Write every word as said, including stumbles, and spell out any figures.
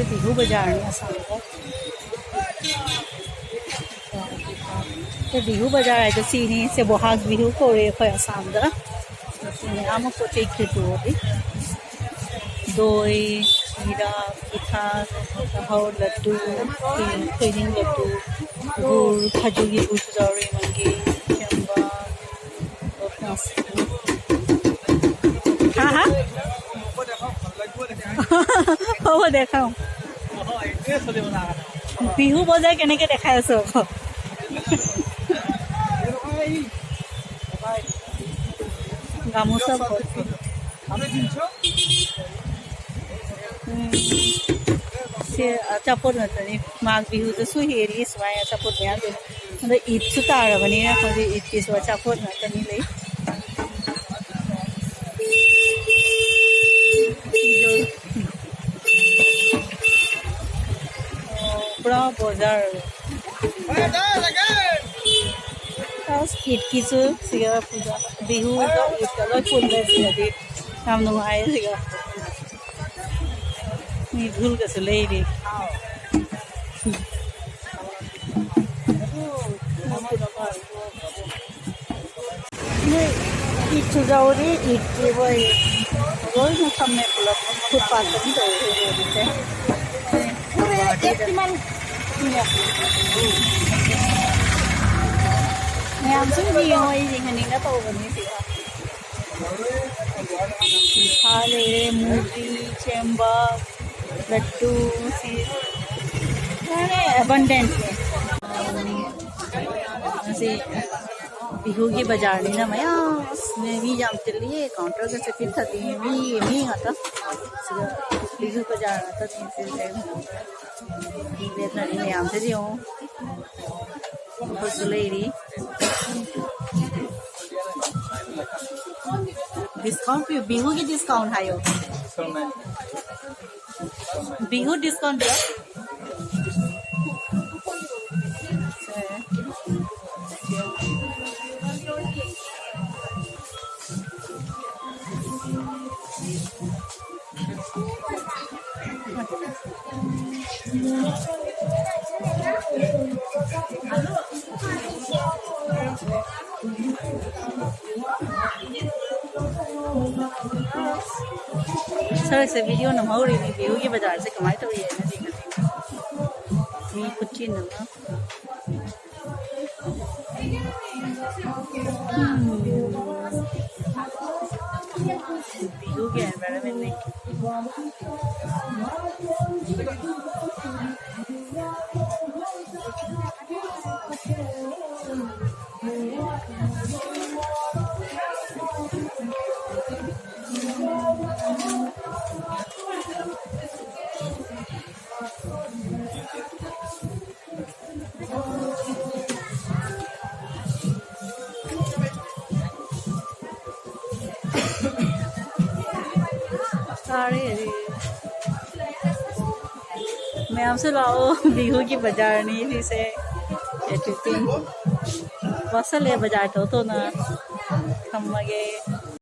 ꯕꯤꯍꯨ ꯕꯖꯥꯔꯅꯤ ꯑꯁꯥꯝꯗ꯫ ꯁꯦ ꯕꯤꯍꯨ ꯕꯖꯥꯔ ꯍꯥꯏꯗꯣ ꯁꯤꯅꯤ꯫ ꯁꯦ ꯕꯣꯍꯥꯛ ꯕꯤꯍꯨ ꯀꯧꯔꯦ ꯑꯩꯈꯣꯏ ꯑꯁꯥꯝꯗ꯫ ꯁꯤ ꯃꯌꯥꯝ ꯑꯃ ꯄꯣꯠ ꯆꯩ ꯈꯦꯇ꯭ꯔꯨꯗꯤ꯫ ꯗꯣꯏ, ꯁꯤꯔꯥ, ꯄꯤꯊꯥ, ꯆꯥꯛꯍꯥꯎ ꯂꯗꯨ, ꯊꯣꯏꯗꯤꯡ ꯂꯗꯨ, ꯒꯨꯔ, ꯈꯖꯨꯔꯒꯤ ꯒꯨꯔꯁꯨ ꯌꯥꯎꯔꯤ, ꯃꯪꯒꯦ, ꯆꯦꯡꯕ, ꯍꯥ, ꯍꯥ? হ'ব দে, খাওঁ। বিহু বজাৰ কেনেকে দেখাই আছো আকৌ? গামোচা ভৰ্তি। ꯎꯝ, ꯁꯦ ꯑꯆꯥꯄꯣꯠ ꯉꯥꯛꯇꯅꯤ꯫ ꯃꯥꯒ ꯕꯤꯍꯨꯗꯁꯨ ꯍꯦꯜꯂꯤ ꯁꯨꯃꯥꯏꯅ ꯑꯆꯥꯄꯣꯠ ꯃꯌꯥꯝ ꯂꯩ꯫ ꯑꯗꯣ ꯏꯗꯁꯨ ꯇꯥꯔꯕꯅꯤꯅ ꯍꯧꯖꯤꯛ ꯏꯗꯀꯤꯁꯨ ꯑꯆꯥꯄꯣꯠ ꯉꯥꯛꯇꯅꯤ ꯂꯩ꯫ ꯄꯨꯔꯥ ꯕꯖꯥꯔ꯫ ꯑꯁ, ꯏꯗꯀꯤꯁꯨ ꯁꯤꯒ ꯄꯨꯖꯥ, ꯕꯤꯍꯨꯒ ꯏꯗꯀ ꯂꯣꯏ ꯄꯨꯜꯂꯦ ꯁꯤꯗꯗꯤ꯫ ꯌꯥꯝ ꯅꯨꯡꯉꯥꯏꯌꯦ ꯁꯤꯒ꯫ ꯃꯤ ꯙꯨꯜꯒꯁꯨ ꯂꯩꯔꯤ꯫ ꯅꯣꯏ ꯏꯗꯁꯨ ꯌꯥꯎꯔꯤ, ꯏꯗꯀꯤ ꯍꯣꯏ ꯂꯣꯏꯅ ꯐꯝꯃꯦ ꯄꯨꯂꯞ꯫ ꯐꯨꯠꯄꯥꯠꯇꯅꯤ ꯇꯧꯔꯤꯁꯦ꯫ ꯃꯌꯥꯝꯁꯨ ꯌꯦꯡꯉꯣ, ꯑꯩ ꯌꯦꯡꯍꯟꯅꯤꯡꯅ ꯇꯧꯕꯅꯤ ꯁꯤꯗ꯫ ꯁꯥ ꯂꯩꯔꯦ, ꯃꯨꯔꯤ, ꯆꯦꯡꯕ, ꯂꯠꯇꯨ, ꯁꯤ ꯂꯣꯏꯅ ꯑꯦꯕꯟꯗꯦꯟꯁꯅꯦ꯫ ꯃꯁꯤ ꯕꯤꯍꯨꯒꯤ ꯕꯖꯥꯔꯅꯤꯅ ꯃꯌꯥꯝ ꯑꯁ, ꯃꯤ ꯌꯥꯝ ꯇꯤꯜꯂꯤꯌꯦ, ꯀꯥꯎꯟꯇꯔꯒꯁꯦ ꯄꯤꯛ ꯊꯜꯂꯤ, ꯃꯤ, ꯃꯤ ꯉꯥꯛꯇ꯫ ꯁꯤꯗ ꯕꯤꯍꯨ ꯕꯖꯥꯔ ꯉꯥꯛꯇꯅꯤ ꯁꯤꯁꯦ꯫ ꯃꯤ ꯂꯦꯞꯅꯔꯤ ꯃꯌꯥꯝꯁꯤꯗꯤ ꯌꯦꯡꯉꯨ꯫ ꯑꯩꯈꯣꯏꯁꯨ ꯂꯩꯔꯤ꯫ ꯗꯤꯁꯀꯥꯎꯟ ꯄꯤꯌꯨ, ꯕꯤꯍꯨꯒꯤ ꯗꯤꯁꯀꯥꯎꯟ ꯍꯥꯏꯌꯣ꯫ ꯕꯤꯍꯨ ꯗꯤꯁꯀꯥꯎꯟ ꯄꯤꯌꯣ꯫ ꯁꯔꯁꯦ ꯚꯤꯗꯤꯑꯣ ꯅꯝꯍꯧꯔꯤꯅꯤ, ꯕꯤꯍꯨꯒꯤ ꯕꯖꯥꯔꯁꯦ ꯀꯃꯥꯏꯅ ꯇꯧꯔꯤ ꯍꯥꯏꯅ ꯌꯦꯡꯉꯁꯤ꯫ ꯃꯤ ꯈꯨꯠꯆꯤꯟ ꯑꯃ꯫ ꯎꯝ꯫ ꯕꯤꯍꯨꯒꯤ environment ꯅꯤ꯫ ꯇꯥꯔꯦ꯫ ꯃꯌꯥꯝꯁꯨ ꯂꯥꯛꯑꯣ, ꯕꯤꯍꯨꯒꯤ ꯕꯖꯥꯔꯅꯤ ꯁꯤꯁꯦ꯫ ꯑꯦ, ꯐꯤꯐꯇꯤꯟ꯫ ꯋꯥꯁꯜꯂꯦ ꯕꯖꯥꯔ ꯇꯧ ꯇꯧꯅ꯫ ꯊꯝꯃꯒꯦ꯫